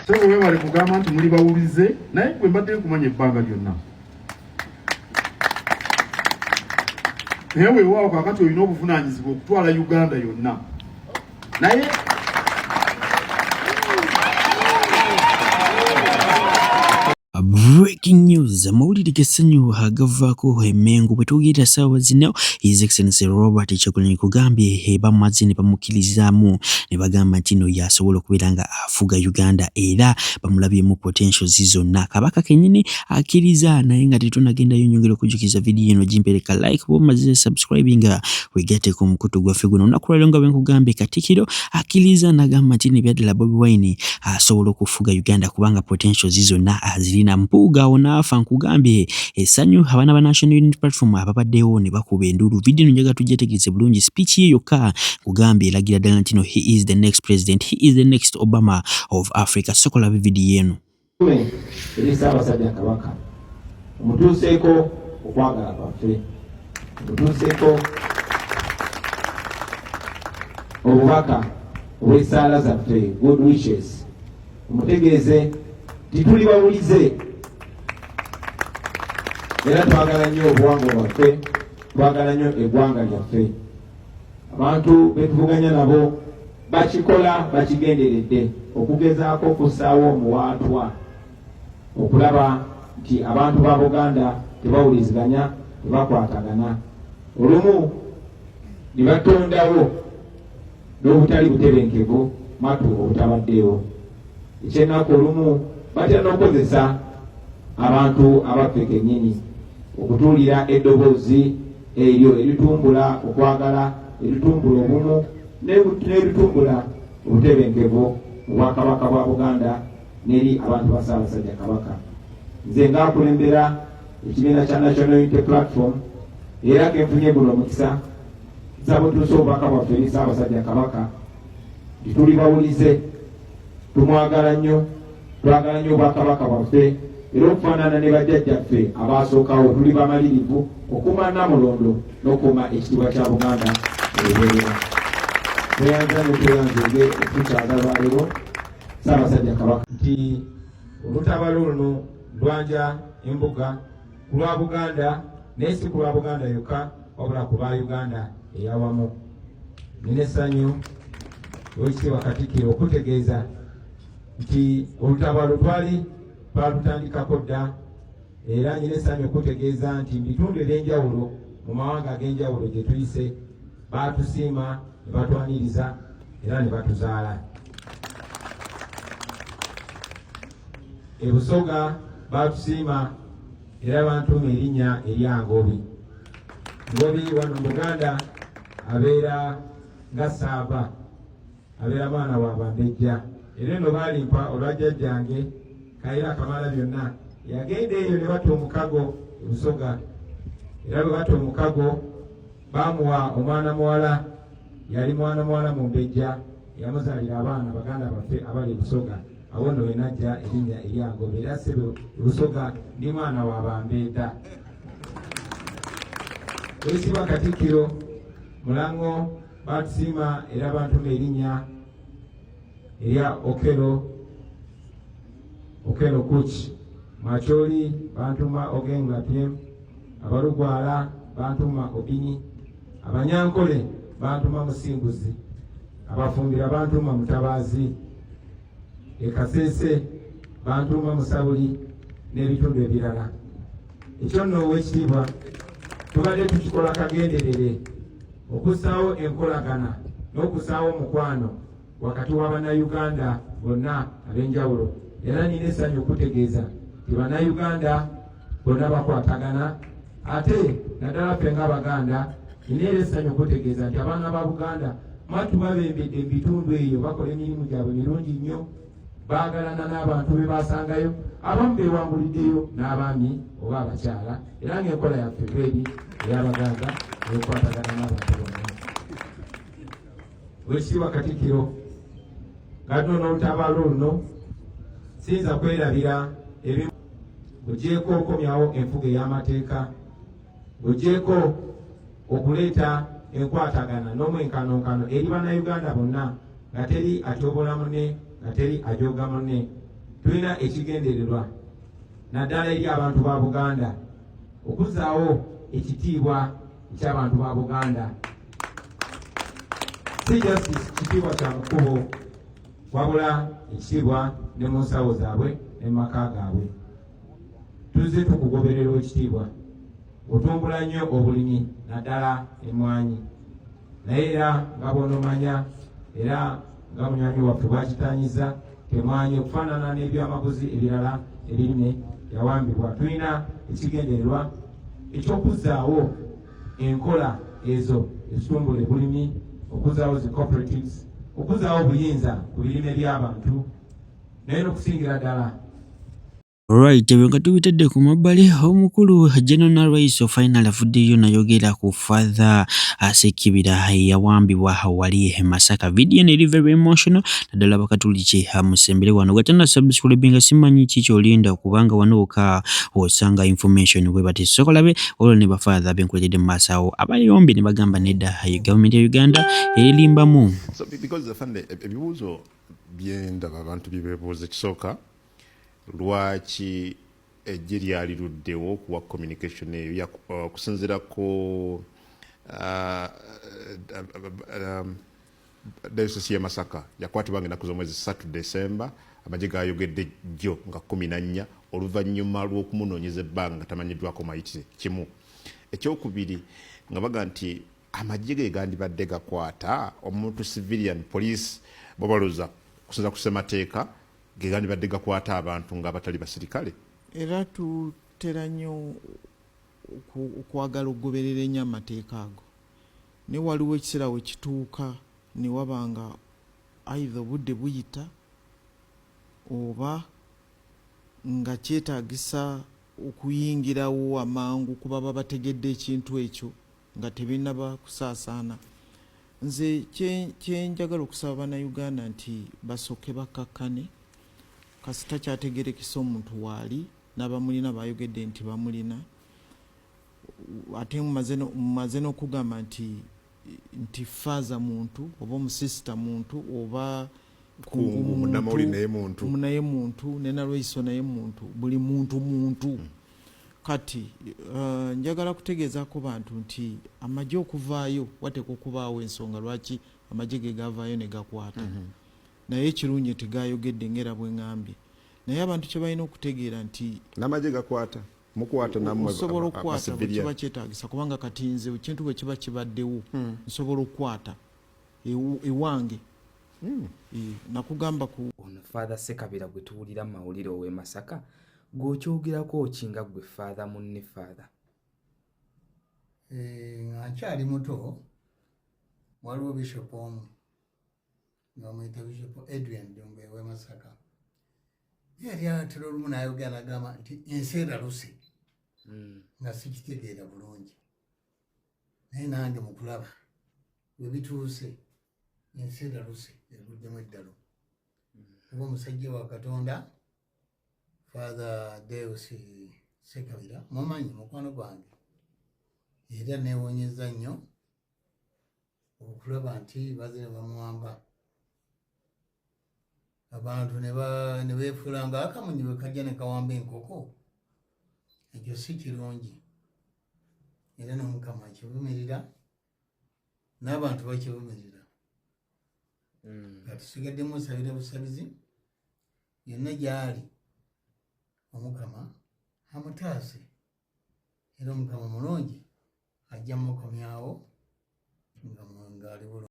Ssebo webale kugamba nti muli bawulize, naye gwe mbadde nkumanya ebbanga lyonna. Naye weewaawo kaakati olina obuvunaanyizibwa okutwala Uganda yonna. Naye Breaking news, amawulire g'essanyu agavaako e Mmengo bwe twogerera ssaawa zino. His Excellency Robert Kyagulanyi kugambye bamaze ne bamukkirizaamu ne bagamba nti no y'asobola okubeera nga afuga Uganda era bamulabyemu potentials zonna. Kabaka kennyini akkiriza, naye nga tetunagendayo nyongera okujjukiza vidiyo eno gimpereka like bw'omaze subscribing wegatte ku mukutu gwaffe guno. Olunaku lwaleero nga bwe nkugambye, Katikkiro akkiriza n'agamba nti n'ebyaddala Bobi Wine asobola okufuga Uganda kubanga potentials zonna azirina. Mpuuga awo n'afa. Nkugambye essanyu, abaana ba National Unity Platform ababaddewo ne bakuba enduulu. Vidiyo eno njagala tugyetegereze bulungi. Speech ye yokka nkugambye eragira ddala nti no, he is the next president, he is the next Obama of Africa. Sokola vidiyo eno. Eri Ssaabasajja Kabaka, omutuuseeko okwagala kwaffe, omutuuseeko obubaka obw'essaala zaffe, good wishes, omutegeeze nti tuli bawulize era twagala nnyo obuwangwa bwaffe, twagala nnyo eggwanga lyaffe. Abantu betuvuganya nabo bakikola bakigenderedde okugezaako okussaawo omuwaatwa okulaba nti abantu ba Buganda tebawuliziganya, tebakwatagana, olumu ne batondawo n'obutali butebenkevu matu obutabaddeewo. Ekyennaku, olumu batera n'okukozesa abantu abaffe kennyini okutuulira eddoboozi eryo eritumbula okwagala, eritumbula obumu n'eritumbula obutebenkevu mu Bwakabaka bwa Buganda n'eri abantu ba Ssaabasajja Kabaka. Nze ng'akulembera ekibiina kya National Unity Platform era kenfunye guno omukisa, nsaba otuuse obubaka bwaffe eri Ssaabasajja Kabaka nti tuli bawulize, tumwagala nnyo, twagala nnyo obwakabaka bwaffe, era okufaanana ne bajjajjaffe abaasookawo tuli bamalirivu okuuma Nnamulondo n'okuuma ekitiibwa kya Buganda olubeerera. Tweyanza nnyo, tweyanzeege okutukyaza lwaleero, Ssaabasajja Kabaka, nti olutabalo luno lwanja embuga ku lwa Buganda, naye si ku lwa Buganda yokka wabula ku ba Uganda eyawamu. Nina essanyu, Oweekitiibwa Katikkiro, okutegeeza nti olutabalo twali twalutandikako dda, era nina essanyu okutegeeza nti mu bitundu eby'enjawulo, mu mawanga ag'enjawulo gye tuyise, baatusiima ne batwaniriza era ne batuzaala. E Busoga baatusiima era bantuuma erinnya erya Ngobi. Ngobi wano mu Buganda abeera nga Saava, abeera mwana wa Bambejja, era eno baalimpa olwa jjajjange Kayira Kamala byonna yagenda eyo ne batta omukago e Busoga, era bwe batta omukago baamuwa omwana muwala, yali mwana muwala Mumbejja, yamuzaalira abaana baganda baffe abali e Busoga. Awo nno wenajja erinnya erya Ngobe, era ssebo e Busoga ndi mwana wa Bambeeda. Oweekitiibwa Katikkiro, Mulango batusiima era bantuma erinnya erya Okello, Okello Kuch. Mwacholi bantuma Ogeng Lapiem, Abalugwala bantuma Obini, Abanyankole bantuma Musinguzi, Abafumbira bantuma Mutabaazi, e Kasese bantuma Musabuli n'ebitundu ebirala. Ekyo nno, Oweekitiibwa, tubadde tukikola kagenderere okussaawo enkolagana n'okussaawo omukwano wakati wa Bannayuganda bonna ab'enjawulo, era nina essanyu okutegeeza nti Bannayuganda bonna bakwatagana, ate naddala ffe ng'Abaganda. Nina era essanyu okutegeeza nti abaana ba Buganda mwattu babembedde mu bitundu eyo, bakola emirimu gyabwe mirungi nnyo, baagalana n'abantu be basangayo, abamu beewanguliddeyo n'abaami oba abakyala, era ng'enkola yaffe bweri ey'Abaganda ekwatagana n'abantu bonna. Oweekitiibwa Katikkiro, nga tuno n'olutabaalo luno, siyinza kwerabira ebimu ng'ogyeko okomyawo enfuga ey'amateeka, ng'ogyeko okuleeta enkwatagana n'omwenkanonkano eri Bannayuganda bonna, nga teri atyobola munne, nga teri ajooga munne. Tulina ekigendererwa naddala eri abantu ba Buganda okuzzaawo ekitiibwa eky'abantu ba Buganda, si just kitiibwa kya mukubo, wabula ekitiibwa ne mu nsawo zaabwe ne mu maka gaabwe. Tuzze tukugoberera ekitiibwa, otumbula nnyo obulimi naddala emmwanyi, naye era nga bw'onomanya era nga munywanyi waffe bwakitanyiza, temwanyi okufaanana n'ebyamaguzi ebirala ebirime yawambibwa. Tulina ekigendererwa ekyokuzzaawo enkola ezo ezitumbula ebulimi, okuzzaawo zi cooperatives, okuzzaawo obuyinza ku birime by'abantu, naye n'okusingira ddala. Right, ebyo nga tubitadde ku mabbali, omukulu General Nalweyiso finally avuddeyo nayogera ku Father Sekibira eyawambibwa wali e Masaka. Video eno eri very emotional, naddala Bakatuliki. Musembere wano gatana subscribinga, simanyi ki kyolinda, kubanga wano wokka osanga information bwe bati. Sokolabe olwo ne bafather benkuletedde mu maaso awo abayombye ne bagamba nedda, gavumenti ya Uganda erimbamu. So because afande, ebibuuzo byendaba abantu bye beebuuza, ekisooka, lwaki ejje lyali luddewo okuwa communication eyo? Okusinziira ku diocese ye Masaka, yakwatibwa nga ennaku z'omwezi 3 December. Amagye gayogedde jjo nga 14, oluvannyuma lw'okumunoonyeza ebbanga nga tamanyiddwako mayitire. Kimu. Ekyokubiri, nga baga nti amagye ge gandibadde gakwata omuntu civilian, police bobaloza kusinza ku ssemateeka ge gandibadde gakwata abantu nga abatali basirikale. Era tutera nnyo okwagala okugoberera ennyo amateeka ago, naye waliwo ekiseera we kituuka ne waba nga either obudde buyita oba nga kyetaagisa okuyingirawo amangu kuba baba bategedde ekintu ekyo nga tebinnaba kusaasaana. Nze kyenjagala okusaba Bannayuganda nti basooke bakkakkane. Kasita kyategerekesa omuntu waali n'abamulina bayogedde nti bamulina, ate mumaze n'okugamba nti faaza muntu oba omusisita muntu oba kungu, munnamawulire naye muntu. Naye muntu, ne Nalweyiso naye muntu, buli muntu muntu. Kati njagala kutegeezaako bantu nti amagye okuvaayo wateekwa okubaawo ensonga lwaki amagye ge gavaayo ne gakwata. Naye ekirungi nti gayogedde ngera bwe ŋŋambye, naye abantu kye balina okutegeera nti n'amagye gakwata, mukwata nammwe osobola okukwata bwe abacivilian. Kiba kyetaagisa, kubanga kati nze ekintu bwe kiba kibaddewo nsobola okukwata ewange. Nakugamba ku Ono Father Sekabira gwe tuwulira mu mawulire ow'e Masaka, gw'okyogerako ki nga ggwe father munne father? Nga nkyali muto, waliwo bishop omu nga bamuyita Bishop Adrian Jumba ew'e Masaka. Ye yali atera olumu n'ayogera n'agamba nti ensi eraluse, nga sikitegeera bulungi, naye nange mu kulaba bwe bituuse, ensi eraluse, eguddemu eddalo, kuba omusajja wa Katonda Father Deus Sekabira mumanyi, mukwano gwange, era neewuunyizza nnyo okulaba nti bazire bamuwamba, abantu ne beefuula nga akamunyi bwe kajja ne kawamba enkoko. Ekyo si kirungi, era n'Omukama akivumirira, n'abantu bakivumirira. Kati tusigaddemu nsabira busabizi yonna gy'ali, Omukama amutaase, era Omukama mulungi, ajja mukomyawo nga ng'ali bulungi.